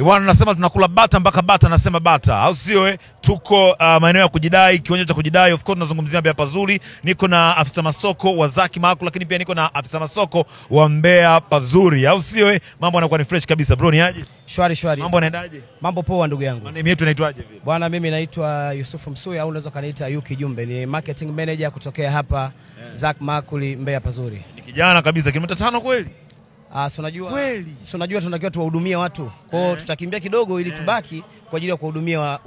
Bwana, nasema tunakula bata mpaka bata, nasema bata, au sio eh? Tuko maeneo ya kujidai, kiwanja cha kujidai. Of course tunazungumzia Mbeya Pazuri. Niko na afisa masoko wa Zaki Maku, lakini pia niko na afisa masoko wa Mbeya Pazuri, au sio eh? Mambo yanakuwa ni fresh kabisa bro, ni aje? Shwari shwari. Mambo yanaendaje? Mambo poa ndugu yangu. Name yetu inaitwaje vile? Bwana, mimi naitwa Yusufu Msuya au unaweza kaniita Yuki Jumbe, ni marketing manager kutokea hapa Zack Makuli Mbeya Pazuri. Ni kijana kabisa, kilomita 5 kweli? Si unajua, si unajua tunatakiwa tuwahudumie watu. Kwa hiyo tutakimbia kidogo ili tubaki kwa ajili ya kuwahudumia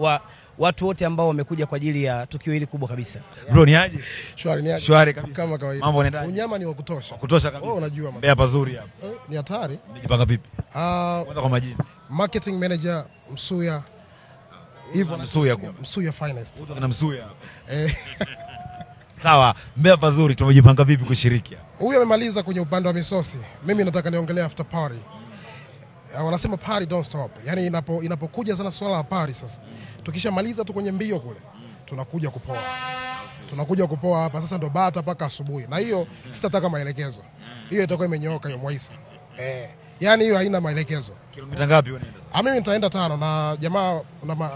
watu wote ambao wamekuja kwa ajili ya tukio hili kubwa kabisa. Bro, ni aje? Shwari, ni aje? Shwari kabisa. Kama kawaida. Mambo yanaendaje? Unyama ni wa kutosha. Wa kutosha kabisa. Wewe unajua Mbeya Pazuri hapa. Ni hatari. Umejipanga vipi? Kwanza kwa majina. Marketing manager Msuya. Hivyo Msuya kumbe. Msuya finest. Uto kana Msuya hapa. Sawa, Mbeya Pazuri tumejipanga vipi kushiriki hapa? Huyu amemaliza kwenye upande wa misosi. Mimi nataka niongelee after party. Wanasema party don't stop. Yaani inapokuja sana swala la party sasa. Tukishamaliza tu kwenye mbio kule, tunakuja kupoa. Tunakuja kupoa hapa sasa ndo bata mpaka asubuhi. Na hiyo sitataka maelekezo. Hiyo itakuwa imenyooka hiyo Mwaisa. Yaani hiyo haina maelekezo. Kilomita ngapi unaenda sasa? Mimi nitaenda 5 na jamaa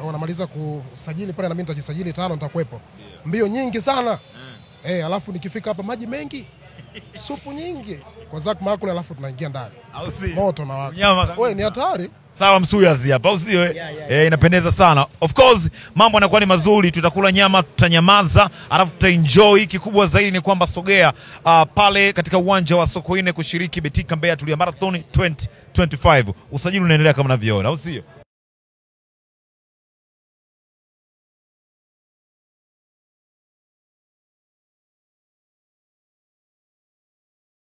wanamaliza kusajili pale na mimi nitajisajili 5 nitakuepo. Mbio nyingi sana. Alafu nikifika hapa maji mengi, supu nyingi kwa Zack Makuli, alafu tunaingia ndani. Au si? Moto na wako. Nyama kabisa. Wewe ni hatari. Sawa, Msuya hapa, au sio eh? Yeah. Inapendeza sana. Of course, mambo yanakuwa ni mazuri, tutakula nyama, tutanyamaza, alafu tutaenjoy. Kikubwa zaidi ni kwamba sogea pale katika uwanja wa Sokoine kushiriki Betika Mbeya Tulia Marathon 2025. Usajili unaendelea kama unavyoona, au sio?